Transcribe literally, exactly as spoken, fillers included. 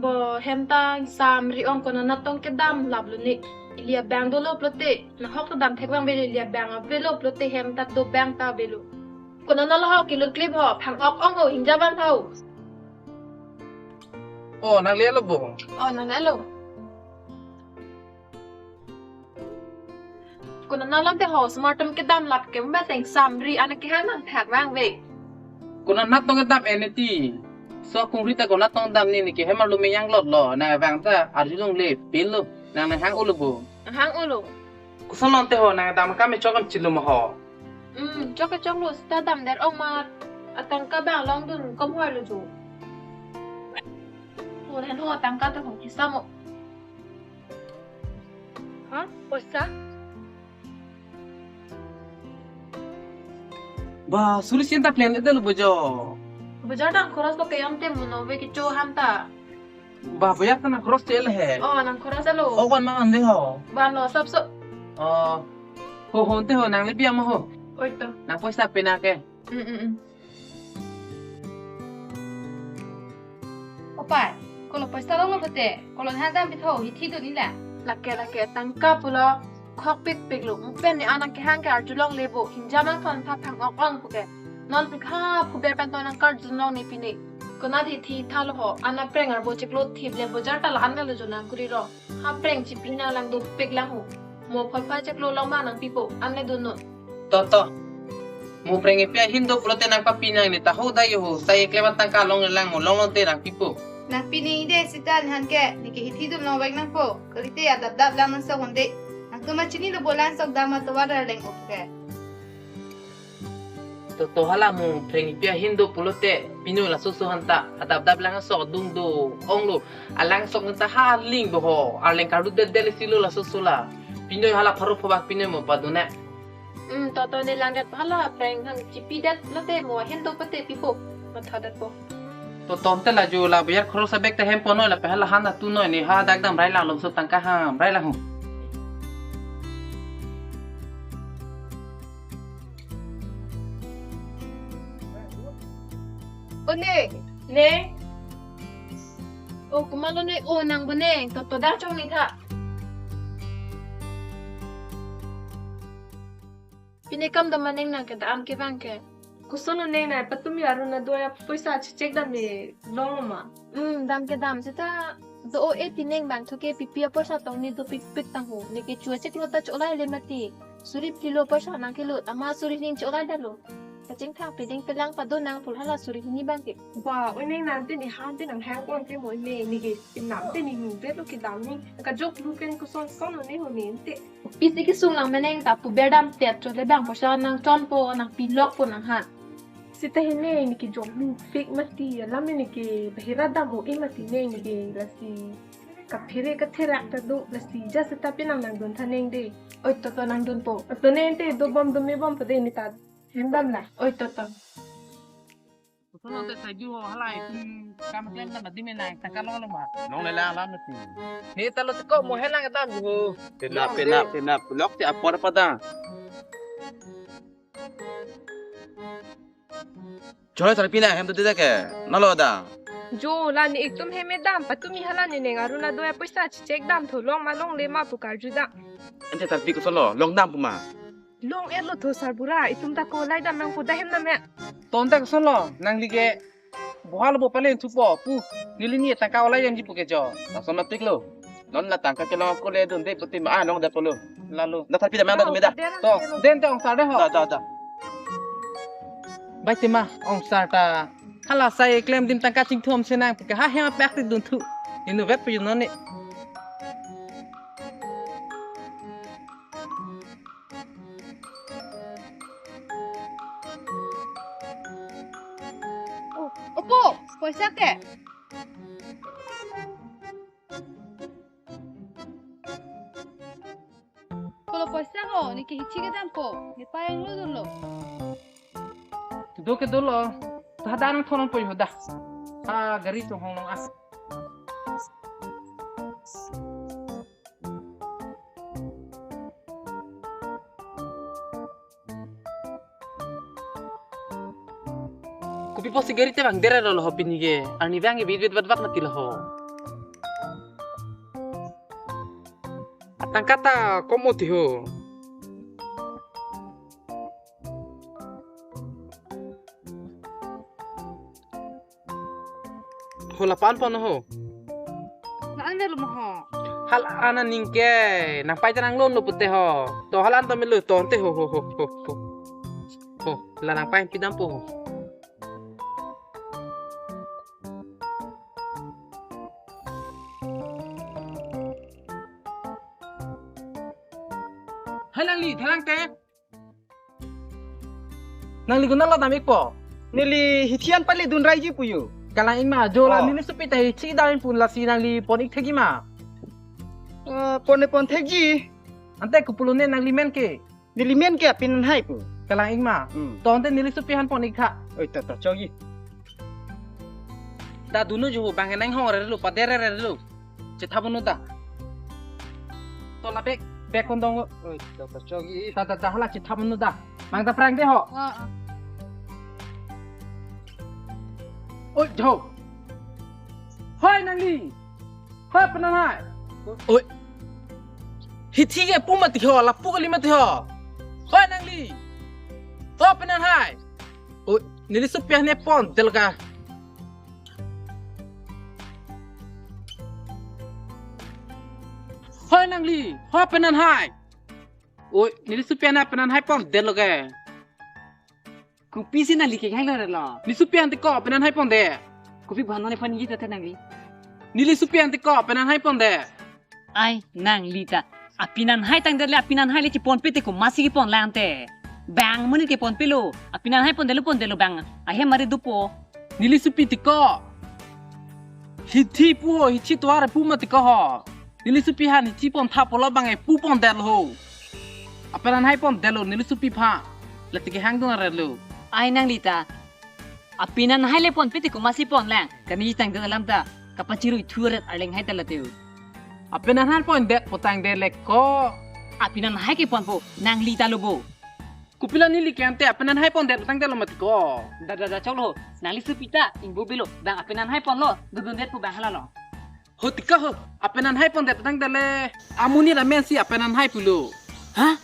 Bo hem ta samri ong, konat tong kedam laplo ne. Ili abang dolo pulote, nahok ta dam thek abang avelo, ili abang avelo pulote hem ta do abang ta avelo. Konat lo ho, kilut klip ho, phang-ok ong ho, hingjam an tha ho. Oh, nang lelo bo? Oh, nang lelo. Konat alam te ho, osomar atum kedam lap ke, mba teng samri, anak kehang nang thak abang ave. Konat tong kedam ene ti. So kungri ta konat tong dam ne, ne ke hem arlo meyang lot lo, nang abang ta arjulongle, pilo, nang nang hang-olo bo. Hang-olo. Koson lo te ho, nang dam kam chok am chilo ma ho. Hmm, chok ke choklo, seta dam der ong ma, atangka abang longdun kom hoi lo jo. Ho hen ho, atangka ta ho, kisa mo. Ha? Poisa? Ba, suri senta plan ede lo bojo. Bojo dang khoros lo keyam te muno ve kecho ham ta. Ba, boya ta nang khoros te le he. Oh, nang khoros lo. Oh, wan ma ande ho. Ba, no, sop sop. Oh. Ho ho te ho, nang le biang ma ho. Oi to. Nang poisa pena ke. Mm, mm, mm. Opai, kolo poisa longlo pulote, kolo ha dam pitho, hithi do nila. Lake lake tangka pulo, khok pikpik lo, mupen ne anak kehang ke arjulongle bo, hingjam an thon tha phang-ok ong puke. Non pik ha phu ber pen ton nang karjulong ne pine. Konat hithi tha lo ho, anak preng arbo chiklo thip le bojar ta la-an lo jo nang kuri ro. Ha preng chipi nang lang dopik lang ho. Mo pholpha chiklo long ma nang pipo, an le dun non. To to. Mo preng ipi ahin do pulote nang papi nang ne ta ho da yo ho. Sai eklem atangka long lang mo long long te nang pipo. Nang pi ne ide seta ne han ke, ne ke hithi dum long vek nangpo. Kalite adap dap lang nang sok honde. Nangtum ma chini lo bo lang sok dam atovar leng ok ke. To to hala mo preng ipi ahin do pulote pino laso so han ta adap dap lang sok dung do ong lo. Alang sok nang ta ha ling bo ho. Arleng kardu det det le silo laso so la. Pino hala pharo pho bak pino mo padun ne. Hmm, to to ne lang det hala preng hang chipi det lote mo ahin do pate pipo. Matha det po. To ton te la jo la biar khoro sa bek te hem po noi la pe hala han atu noi ne ha dak dam rai lang lo so tangka ham rai lang ho. O ne. Ne. O komatlo ne, o nang bo ne, to to dang chong ne tha. Pine kam dam ma neng nang ke dam ke bang ke. Koson lo neng nang patumi Arunodoi apoisa chechek dam ne long ma. Hmm, dam ke dam seta do o e ti neng bang thu ke pipi apoisa tong ne dopik pik tang ho. Ne ke chua chiklo ta cholai le mati. Suri phli lo poisa nang kelut ama suri hini cholai dam lo. Kachingthang piding pelang padun nang pul hala suri hini bang ke. Wa, oi neng nang te ne han te nang hang ong ke mo ne, ne ke pinam te ne nu te lo ke dam ne. Kajok lu pen koson koson lo ne ho ne te. Pisi kesung lang ma neng ta pu ber dam tet chot le bang poisa nang chonpo nang pilokpo nang han. Seta he neng ne ke jok lu fake mati alam ne ke bahira dam o e mati neng ne ke lasi. Kaphere katherak ta do lasi ja seta pinang nang dun tha neng de. Oi to to nang dunpo. To neng te dobom dome bom pade ne ta. Hem dam la. Oi to to. Koson lo te saju ho halai tum kam klem dam di me nang tangka long lo ma. Nong le lang alam ti. He ta lo te ko mo helang dam ho. Penap penap penap lok te apor pada. Chole sarpi na hem to de ke. Nalo da. Jo la ne itum hem dam patumi hala ne neng Arunodoi apoisa chechek dam tho long ma longle ma pu karju dam. Ante sarpi koson lo long dam pu ma. Long et lo tho sarbura, itum ta ko lai dam nang pu da hem na me. Ton ta koson lo, nangli ke bohal bo palen thupo pu. Neli ni tangka olai jam ji pu ke jo. Lason matik lo. Non la tangka ke long ko le dun de puti ma ah long de polo. Lalo. Na thapi da mang da me da. To, den te ong sar de ho. Da da da. Bai te ma ong sar ta. Hala sai klem dim tangka chingthum se nang pu ke ha hem pak ti dun thu. Inu vet pu non ne. O, opo, poisa ke? Kolo poisa ho, ne ke hithi kedam po, ne payang lo dolo. Kedo kedo lo, ta hadak nang thonon po yo da. Ha gari to hong long ah. Kopi pusi gari te bang dere lo ho pini ke. Arni bang ke bit bit bat bat mati lo ho. Tangka ta kom oti ho. Ho, la-an pon ho. La-an lo ma ho. Hal-an aning ke, nangpei ta nanglonlo pute ho. To hal-an to melo to ante ho ho ho ho ho. Ho, la nangpei pidampo ho. Hai nangli, thalang te. Nangli konatlo dam-ikpo? Neli hithi an pale dunraiji pu jo. Kalang-ik ma, jo la Oh. neli sopi ta hithi dam-ik pu lasi nangli pon-ik thekji ma? Eh, pon ne pon thekji. Ante kopulo ne nangli men ke? Neli men ke Apinanhai pu. Kalang-ik ma. Hmm. To ante neli sopi aphan pon-ik tha. Oi, ta ta chokji. Da dunu jo bang nang hong relo, pader relo. Chetha bonu da. To la bag, bag kondong. Oi, ta ta chokji. Da da da hala chetha bonu da. Mang ta prang de ho. Ah, ah. Oi, jo. Hoi nangli. Hoi Apinanhai. Oi. Hithi ke pu mati ho, lapu kali mati ho. Hoi nangli. Ho Apinanhai. Oi, neli sopi aphan ne pondetlo ka. Hoi nangli, ho Apinanhai. Oi, neli sopi aphan Apinanhai pondetlo ke. Kopisi nangli kehang lo relo. Neli sopi aphan tiko Apinanhai pondet. Kopi bhan ne phan ji ta nangli. Neli sopi aphan tiko Apinanhai pondet. Ai, nangli ta. Apinanhai tangdet le, Apinanhai le cheponpe te komatsi keponlang te. Bang amonit keponpelo. Apinanhai pondetlo pondetlo bang. Ahem mari dopo. Neli sopi tiko. Hithi pu ho, hithi tovar pu ma tiko ho. Neli sopi aphan hithi pontha pulo bang e pu pondetlo ho. Apinanhai pondetlo, neli sopi aphan. Lati kehang dun relo. Ai nangli ta. Apinanhai le ponpe te komatsi ponlang. Kani tangdet alam ta. Kapachirui thuret arleng hai ta late ho. Apinanhai pondet pu tangdet le ko. Apinanhai keponpo, nangli ta lo bo. Kopilo neli ke ante Apinanhai pondet pu tangdet lo ma tiko. Da da da choklo, nangli sopi ta ingbo bilo, bang Apinanhai ponlo, dodundet pu bang hala lo. Ho tiko ho, Apinanhai pondet pu tangdet le, amonit amen si Apinanhai pulo. Ha?